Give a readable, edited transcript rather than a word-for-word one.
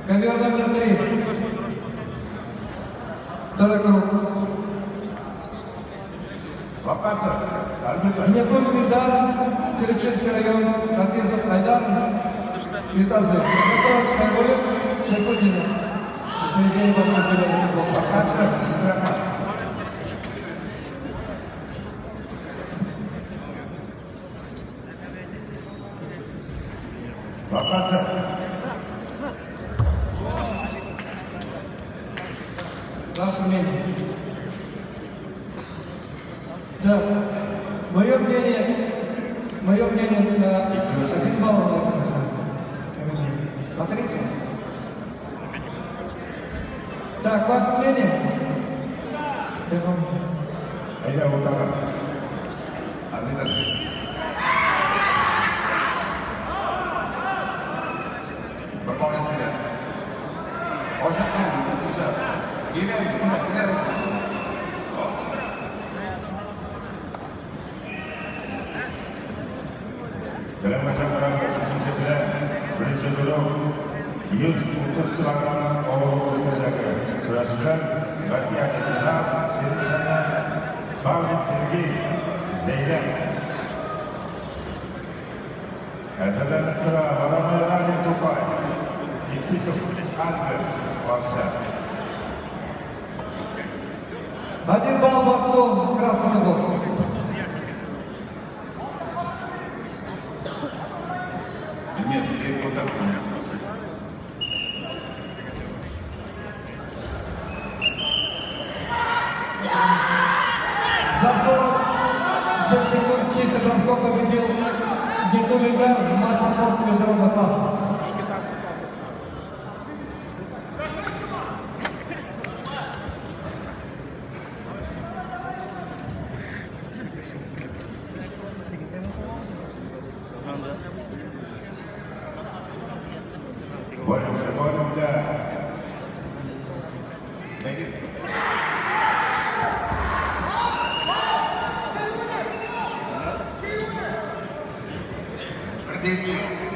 Ковер номер 3. Второй круг. Вакасов, арбитр. Гинеколог Ильдар, Теречинский район, Хафизов Айдар, Ютазы. Готовится Хайруллин, Шайфутдинов. Упреждение борцов зеленой футболки. Вакасов, Абдрахман. Вакасов. Ваше мнение? Да, мое мнение на один балл, наверное, на 30. Так, ваше мнение? Я вам. Әйдә, утырган. Арбитр. Выполнять себя. Озак Киләбез, менә киләбез. О. Сәләмәтсезләр, икенче, беренче круг 130 килограммнан авырлык үлчәүдәге көрәшчеләр Батьяни Динар, Сиришана, Павлин Сергей, Зәйдән. Әзерләнеп тора Вороной Ралли Тукай, Ситиков Альберт, Арча. Один балл борцу красной футболки. Нет, вот так. За 47 секунд чистый броском победил Гнетун Ильдар, мастер спорта международного класса. Боремся, боремся. Бәйгебез. Бер действие.